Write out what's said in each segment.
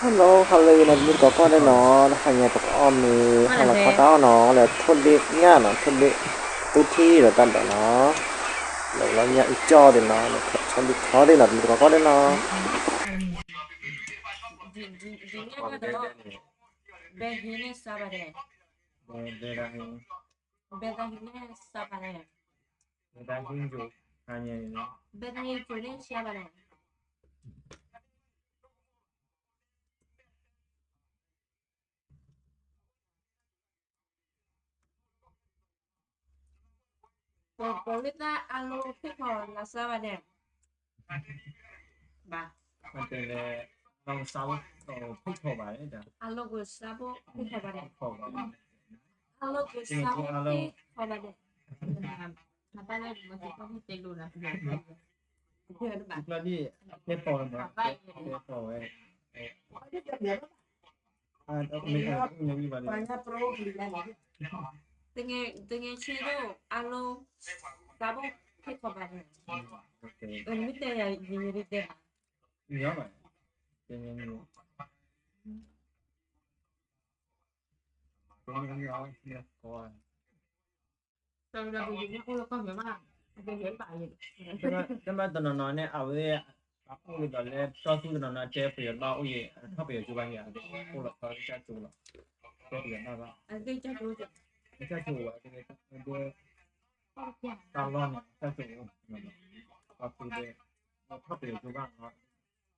Hello hello နီၤ တမုၢ်တကိးကီၢ်ဒဲးနီၤ, တဟါညါပကအီၣ်မ့ၤ ဟါလီၤခီတၢ်အီၣ်နီၤ, လၢထိၣ်ဒ့ၣ်ညၣ်နီၤ, ထိၣ်ဒ့ၣ်ပူထံဒီးတၢ်ဒဲးနီၤ, လၢလီၤညၣ်အုၣ်ကၠီၣ်ဒဲးနီၤ, လၢထိၣ်ဒ့ၣ်ထီဒဲးနီၤ တမုၢ်တကိးကီၢ်ဒဲးနီၤ. ဘဲဟံန့ၣ်စါဘၣ်ဒဲး, ဘဲတၢ်ဟံန့ၣ်စါဘၣ်ဒဲး, ဘဲတၢ်ဟံကၠိန့ၣ်စါဘၣ်ဒဲး. ပှၤလၢတၢ်အလိၣ်ဖ့ၣ်ထီၣ်လၢစါဘၣ်ဒဲး, ဘၣ်, အလိၣ်ကစါဘၣ်ဖ့ၣ်ထီၣ်ဘၣ်ဒဲး, အလိၣ်ကစါဘၣ်ဖ့ၣ်ထီၣ်ဘၣ်ဒဲး. နဘၣ်လၢမၤသံကွၢ်မ့ၢ်တဲလိာ်နၤ, ဖဲပီၣ်ဝဲ, တဂၤဆ့ဒိၣ်အလိၣ်, စါဘိဖ့ၣ်ထီၣ်ဘၣ်န့ၣ်, မ့ၢ်တဲယၤယၤတဲဘၣ်, တၢ်မၤတနီၤနီၤန့ၣ် အဝဲ, အအိၣ်ဒီးလၢတီသူတနီၤနီၤ တဲပယီၤဘၣ်အိၣ်ယဲၢ် ထီၣ်ပယီၤကၠိဘၣ်ယဲၢ်, အိၣ်လီၤဆီတၢ်ကၠိလီၤ, တဲပယီၤဘၣ်ဘၣ်, တၢ်ကၠိဝဲ, တၢ်လီၢ်န့ၣ် တၢ်ကၠိ, တီသူဒဲး, ထီၣ်ပယီၤကၠိဘၣ်,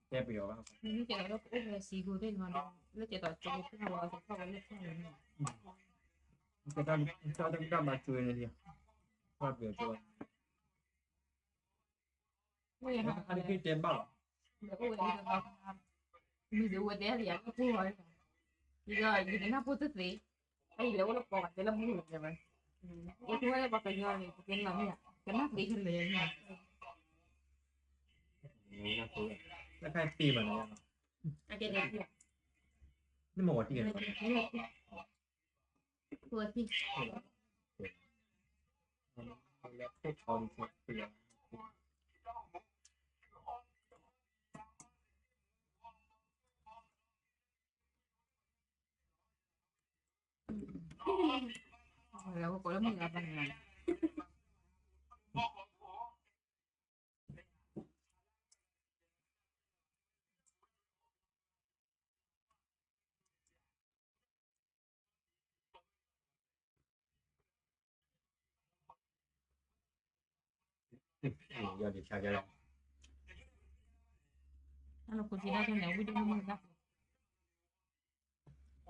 တဲပယီၤဘၣ်, လၢကဲဒီးလၢပအိၣ်ဖဲစံးဘိသ့ၣ်နီၤ, လၢကဲဒီးကၠိဖဲဝဲအကထီၣ်ဝဲလၢထီၣ်ဝဲန့ၣ်, တၢ်မၤကၠိန့ၣ်, ထီၣ်ပယီၤကၠိ, အါတက့ၢ်တဲဘၣ်လီၤ, မ့ၢ်ဝဲတဲလၢယၤလၢပှၤ, ယဒီးယကနၢ်ပှၢ်တသ့, အအံၤလဲၤအိၣ်လၢပှၤတဲလၢမုၢ်လဲၤဝဲ, ယထူဝဲလၢပှၤကညီန့ၣ် ပကဲနီၤမ့ၢ်ဧါ, ကနၢ်သ့ကလဲၤမ့ၢ်ဧါ, တၢ်ခါသ့ဘၣ်န့ၣ်, နမ့ၢ်ဝဲတံၢ်, လၢပကိးလၢ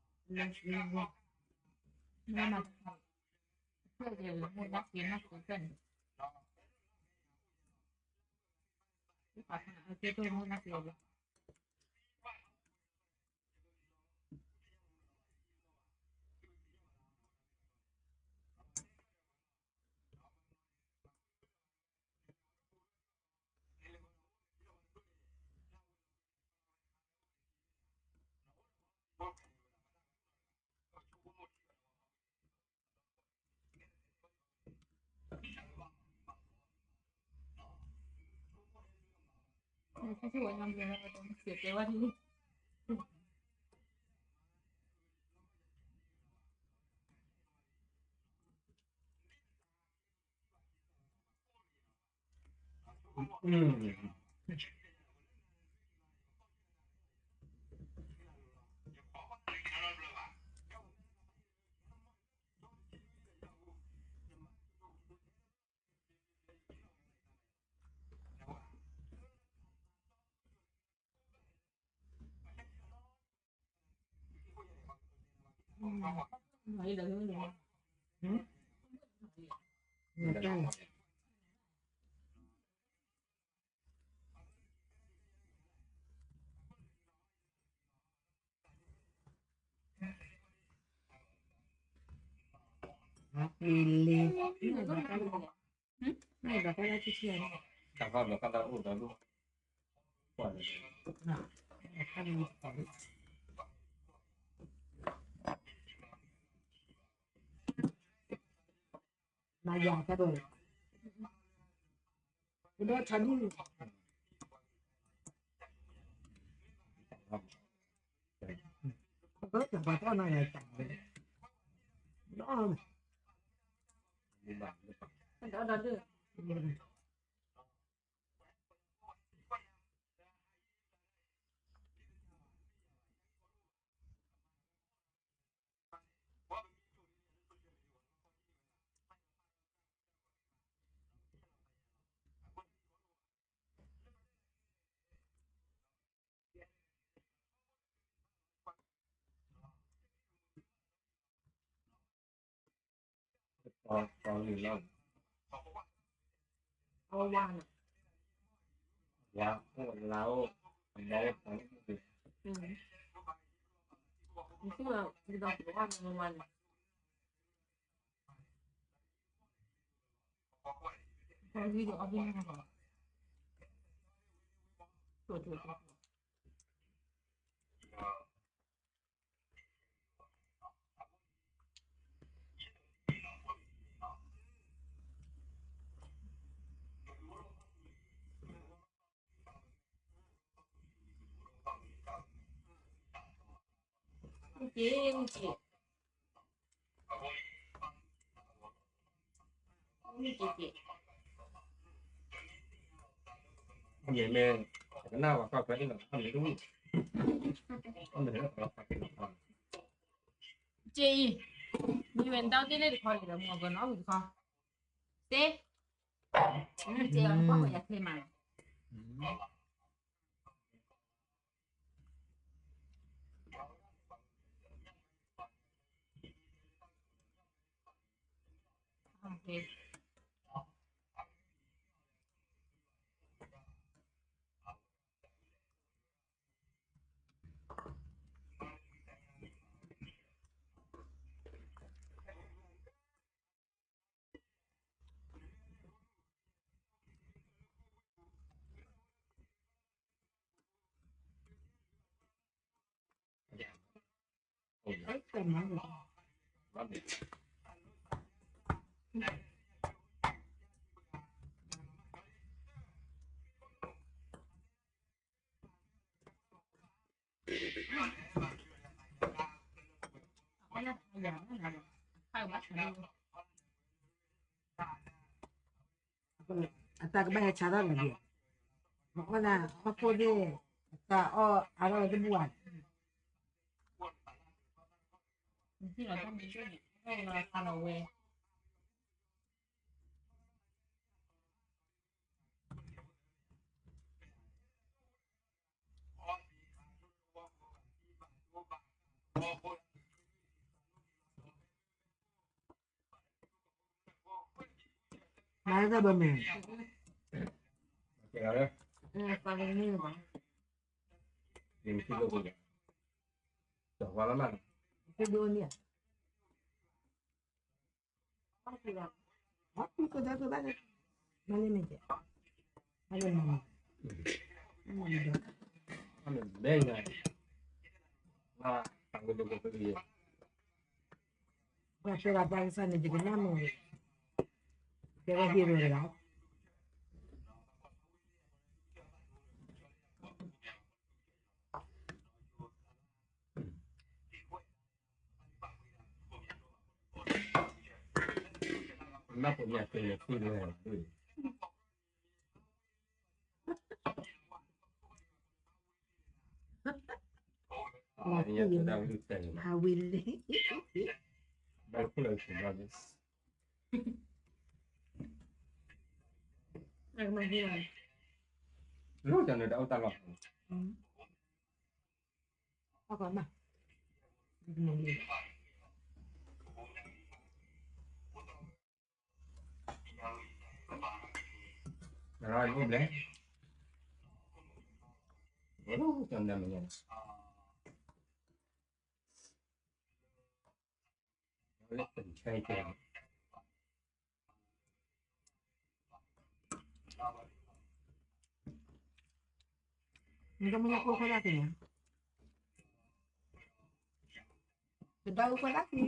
မုၢ်ဂၤဘၣ်န့ၣ်, ယီၤဒံးဆါကဲလီၤ, မၤယၤတၢ်ဒိၣ်, ကဒိၣ်ထီဒူၣ်, တၢ်ပှၤတအီၣ်နၤတၢ်, တအီၣ်နၤ, တအီၣ်ဒီးဒၢၣ်, က့အံၤ, မ့ၢ်ဝဲနတၢ်အိၣ်တ့ၢ်လၢတခီန့ၣ်ဒီး မ့ၢ်အီၤကနီၣ်ဝံၤတခီ, စ့, က့အီၤနကွၢ်ဃီယၤချ့မးလီၤ. အတၢ်ကဘၣ်ဟဲဆါတၢ်လီၤဒံး, မ့ၢ်အီၣ်ဒၣ်ဟီၣ်ခိၣ်ဒ့ၣ်, အတၢ်အီၣ်အါထီၣ်လၢတဘူၣ်ဘၣ်န့ၣ်, နထံၣ်လီၤတၢ်မ့ၢ်ဆိၣ်န့ၣ်, အဝဲ မၤတၢ်ဘၣ်မ့ၢ်, ပှၤကန့ၢ်ဘၣ်, ယမ့ၢ်ထံၣ်လိာ်ဖိယၤ, တဝါလၢမး, ထံၣ်ဒိၣ်န့ၣ်, ဘၣ်ကဒါကဘၣ်, မၤလၢမ့ၢ်ကဲ, မၤလၢမ့ၢ်, မၤလၢ, မ့ၢ်ဘဲညါ, ပှၤကလၢကပလံ, ပှၤတဲလီၤပှၤကစၢ်န့ၣ် ယကနၣ်မ့ၢ်, တဲဝဲဟံးရိၤတဂၤ နၢ်ပၢၢ်ညါက့ၤန့ၣ် သံလၢ, ဟးဝံၤလံ, ဘၣ်လၢခိၣ်လၢာ်ဆူၣ်ဘၣ်လံ, လီၤတၢ်န့ၣ်တၢ်အိၣ်တၢ်လီၢ် အကမၤ, နရၢ်အိၣ်ဘျဲၣ်, တၢ်မနုၤမညါ, လၢပၢ်ဆဲကဲ နကမ့ၢ်အိၣ်ခိးဒၣ်က့ၤ, ကဒီး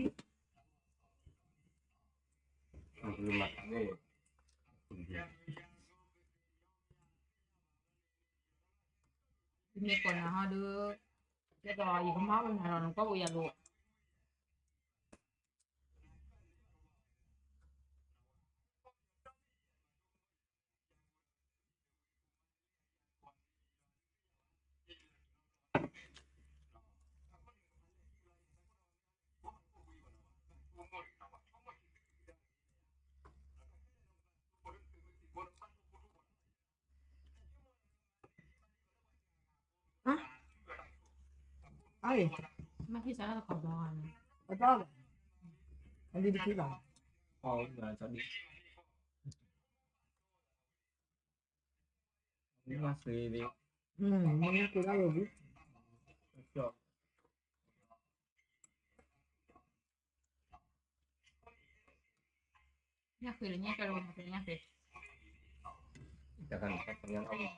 အိၣ်ခိးဒၣ်က့ၤ, မ့ၢ်ကိးနၤဟီဒီး, ကဲဒီးယကမၤဝဲနၤဒီးနကွၢ်အိၣ်ယၤလိၤ အါအံၤ မ့ၢ်ဟံၣ်စးထီၣ်တခီဘီဂၤန့ၣ် အတၢ်လီၤ အလံတဖုလီၤ အီၤဝဲဒၣ်သးဒ် မ့ၢ်မၤသ့လံ မ့ၢ်မၤသ့ဒၣ်ဝဲလံ ညၣ်ဃ့လၢညၣ်ကၢ်လၢညၣ်ဃ့ တခါန့ၣ်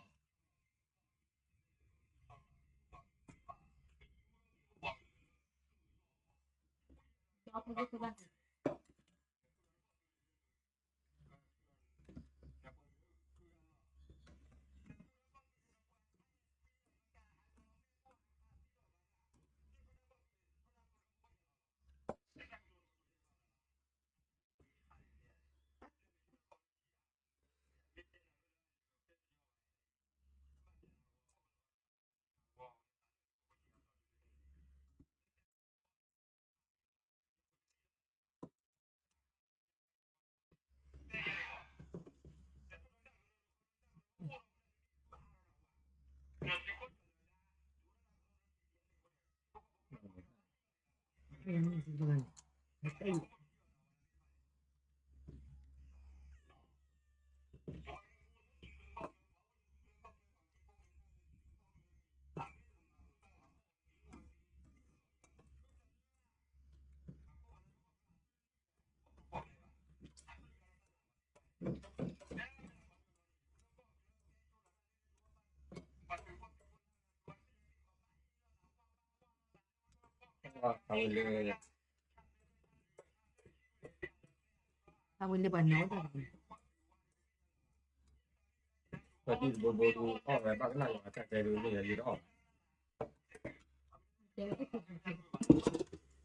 အဝဲလၢပှၤနီၢ်တၢ်တပူၤ ပှၤဒ်ဘိဘိအီၣ်ဝဲဘၣ်ကနၣ်လီၤအတၢ်တဲဒ်န့ၣ်ယတအီၣ်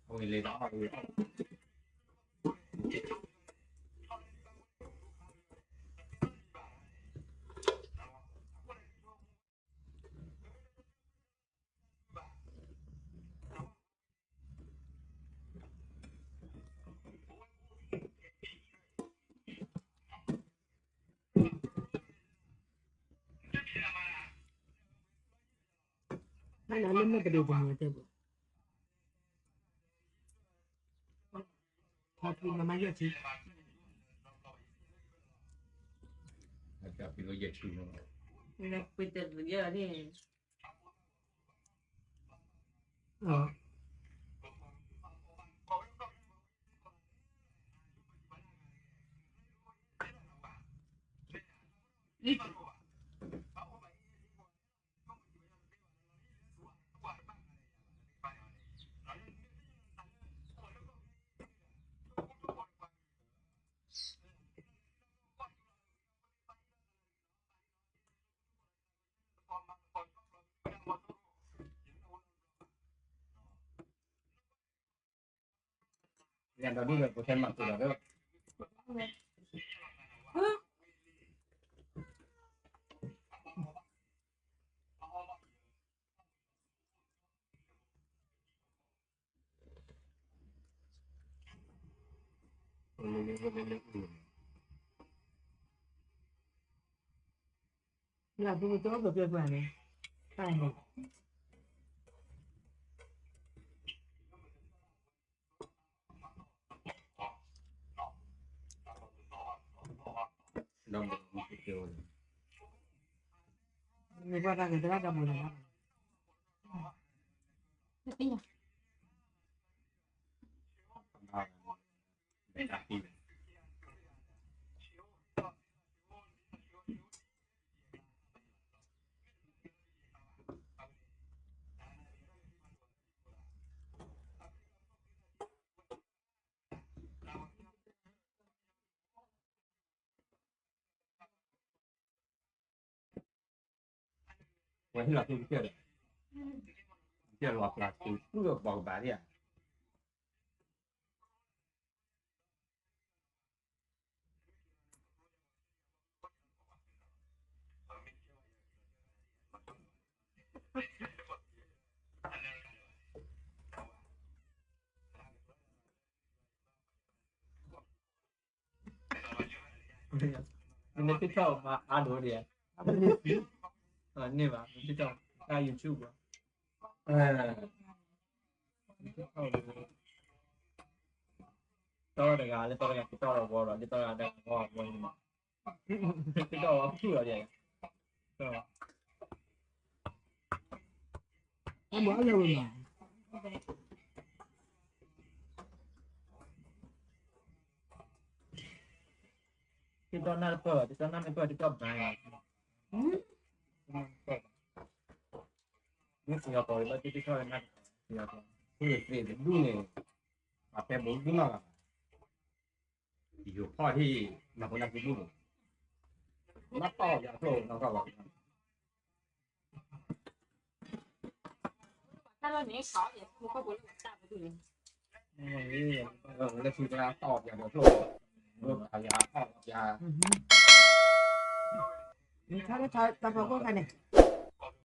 အဝဲလၢတၢ်အီၣ်ဝဲ မ့ၢ်လၢမ့ၢ်ပဒိၣ်ပမုၢ်တဲဘၣ် ဖါဖုမၤမၤယဲၢ်ဆံ ပှ့ၤတယဲၢ်န့ၣ် လၢပကတိၤပကကွၢ်န့ၣ် တၢ်န့ၣ် ဒီးမ့ၢ်ကွၢ်တၢ်ကတၢၢ်တၢ်မူလၢၤဘၣ် တသ့ၣ်ညါ ဝဲဟ့ၣ်လီၤသုတကဲဒီး ယလီၤပျၢ်သူၣ်သူၣ်ဘီကဘၣ်ဒၣ် န TikTok မၤအါဒိၣ်ဒံးဧါ, န့ၢ်ဘၣ် န TikTok တၢ် YouTube ဘၣ်, တီတဂၤလၢတီတဂၤ TikTok ဒီးဝီဒီး TikTok ဒီးဝီဝီန့ၣ်မး, TikTok ဝီဖုၣ်လီၤဒံး, အမၤအလၢဝဲမး TikTok နၢ်တပၢၢ်, TikTok နၢ်တပၢၢ် TikTok ဘၣ်, မ့ၢ်စံၣ်ညီၣ်ကွီၢ် ဘၣ် TikTok နၢ်တပၢၢ်, စံၣ်ညီၣ်ကွီၢ် ဖုသ့ၣ်တဒူၣ်န့ၣ်, အဖဲဘူးဒူၣ်နီၢ်ဂၤ, ယိၤဖီၣ်ဟံၣ် နၢ်ဟူနၢ်ဟူဒူၣ်န့ၣ်, နၢ်တီၢ်ယၤဖျိနီၢ်ဂၤဘၣ် လၢခံကတီၢ်ယၤဖျိ, ယၤ, တၢ်ဖီခိၣ်ခါန့ၣ်